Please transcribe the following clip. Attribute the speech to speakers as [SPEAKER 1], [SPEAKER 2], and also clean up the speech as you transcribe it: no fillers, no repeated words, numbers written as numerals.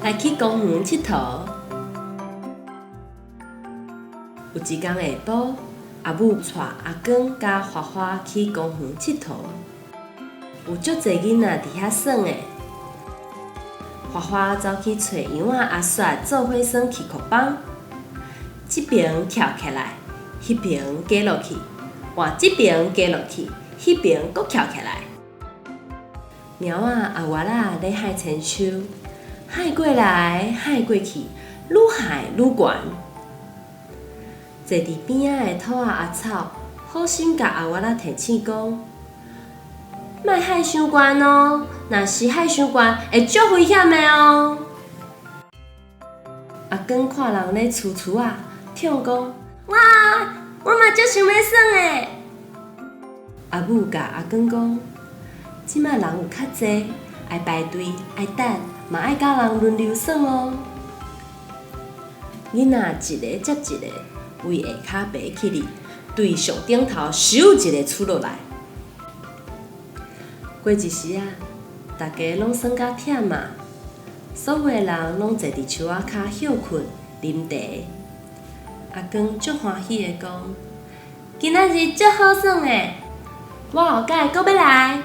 [SPEAKER 1] 來去公園𨑨迌。有一工下晡，阿母帶阿光佮花花去公園𨑨迌，有足濟囡仔佇遐耍的。花花走去揣羊仔阿雪做伙耍氣球枋，這爿翹起來，彼爿加落去，換這爿加落去，彼爿閣翹起來。貓仔阿娃仔咧幌千秋，幌過來幌過去，愈幌愈懸。坐佇邊仔的兔仔阿草，好心共阿娃仔提醒講：莫幌傷懸哦，若是幌傷懸，會足危險的哦。阿光看人咧趨趨仔，暢講：哇，我嘛足想欲耍的。阿母共阿光講：這擺人有較濟，愛排隊，愛等，嘛愛佮人輪流耍哦。囡仔一个接一个，為下跤爬起來，對上頂頭咻一个趨落來。過一時仔，大家攏耍甲忝啊，所有的人攏坐佇樹仔跤歇睏、啉茶。阿光足歡喜的講：今仔日足好耍的，我後擺閣欲來。